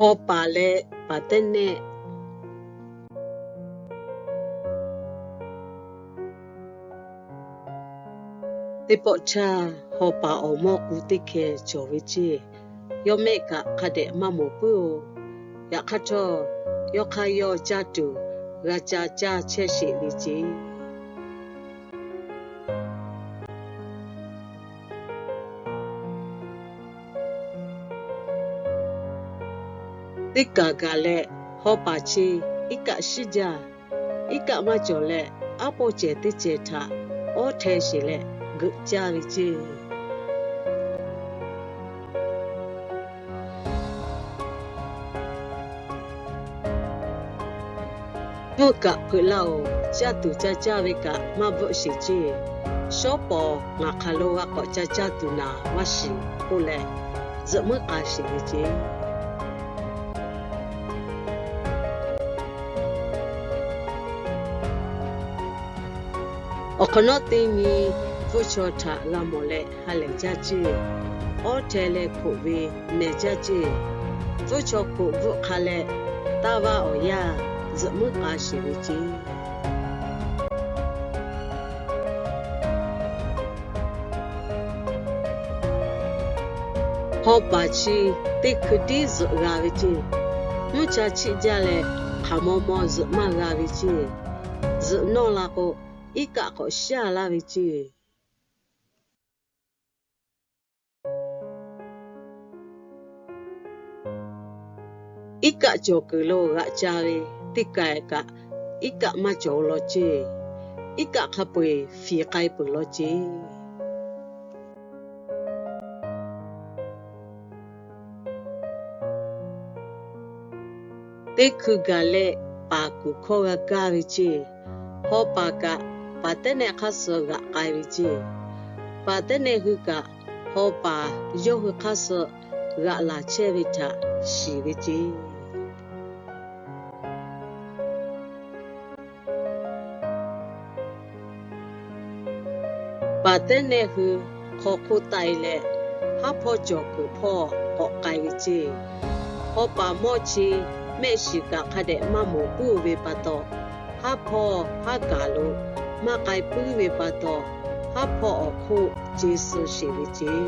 Haw paˍ leh paˍ tehˉ nehˆ. Teˇ pawˆ htaˇ, haw paˍ awˬ mawˇ k'u teˇ hkeh cawˬ ve ceˇ. Yawˇ mehˆ kaꞈ hk'a dehꞈ maˇ mawˬ puiˉ-oˬ. Yaꞈ hk'aˇ htawˇ, yawˇ hk'aˇ yawˇ caˇ tuˬ g'a ca caˇ chehˇ sheˍ ve ceˇ. Teˇ kaˬ gaˬ leh, haw paˍ chi iˉ kaˆ shiˉ jaˇ. Iˉ kaˆ maˇ cawˬ leh, aˉ pawˇ cehˬ teˇ cehˬ htaꞈ awˉ hteh sheˍ leh geuꞈ caˇ ve ceˇ. Mvuhˇ kaꞈ hpeuꞈ laˇ-oˬ, caˇ tuˬ ca caˇ ve kaꞈ maˇ bvuhˆ sheˍ ceˇ. Shawˉ pawˍ ngaˬ hk'aˬ lo g'a k'awꞈ ca caˇ tuˬ naˍ maˇ shiˍ k'oˆ leh, zuhꞈ muiˉ k'a sheˍ ve ceˇ. Awˬ hk'awꞈ nawˉ teˇ nyi, pfuhˇ chaw htaꞈ g'a mawˬ leh ha lehˬ jaˇ ceˇ. Awˉ hteh leh hkoꞈ ve mehˬ jaˇ ceˇ. Pfuhˇ chaw hkoꞈ bvuhˆ hk'a leh, taˇ vaˇ awˬ yanˇ zuhꞈ muiˉ k'a sheˍ ve ceˇ. Haw paˍ chi teˇ hkui tiˉ zuhꞈ g'a ve ceˇ. Mvuhˇ cha chiˆ jaˇ leh, hk'aˬ maw maw zuhꞈ maˇ g'a ve ceˇ. Zuhꞈ nawˇ la k'o, iˉ kaˆ k'awꞈ shaˇ laˇ ve ceˇ. Iˉ kaˆ cawˬ kuiˬ lo g'aꞈ ca ve teˇ kaiˬ kaꞈ, iˉ kaˆ maˇ cawˬ law ceˇ. Iˉ kaˆ hk'a peu-eˬ fiˍ k'ai peuˬ law ceˇ. Teˇ hkui gaˬ leh, paˍ kuˬ hkawˇ g'a kaˇ ve ceˇ. Haw paˍ kaꞈ paˍ tehˉ nehˆ hk'aˇ suh g'aꞈ k'ai ve ceˇ. Paˍ tehˉ nehˆ hui kaꞈ, haw paˍ yawˇ hui hk'aˇ suh g'aꞈ laˬ chehˇ ve htaꞈ shiˍ ve ceˇ. Paˍ tehˉ nehˆ hui hk'aw hk'oˆ taˆ e leh, haˉ hpawˇ cawˬ kuiˬ hpawˇ k'awꞈ k'ai ve ceˇ. Haw paˍ mawˇ chi mehˆ shiˍ kaꞈ hk'a dehꞈ maˇ mawˬ puiˉ ve pa taw, haˉ hpawˇ haˉ kaˬ lo maˇ k'ai puiˉ ve pa taw, haˉ hpawˇ awˬ hk'oˆ ce suh sheˍ ve ceˇ.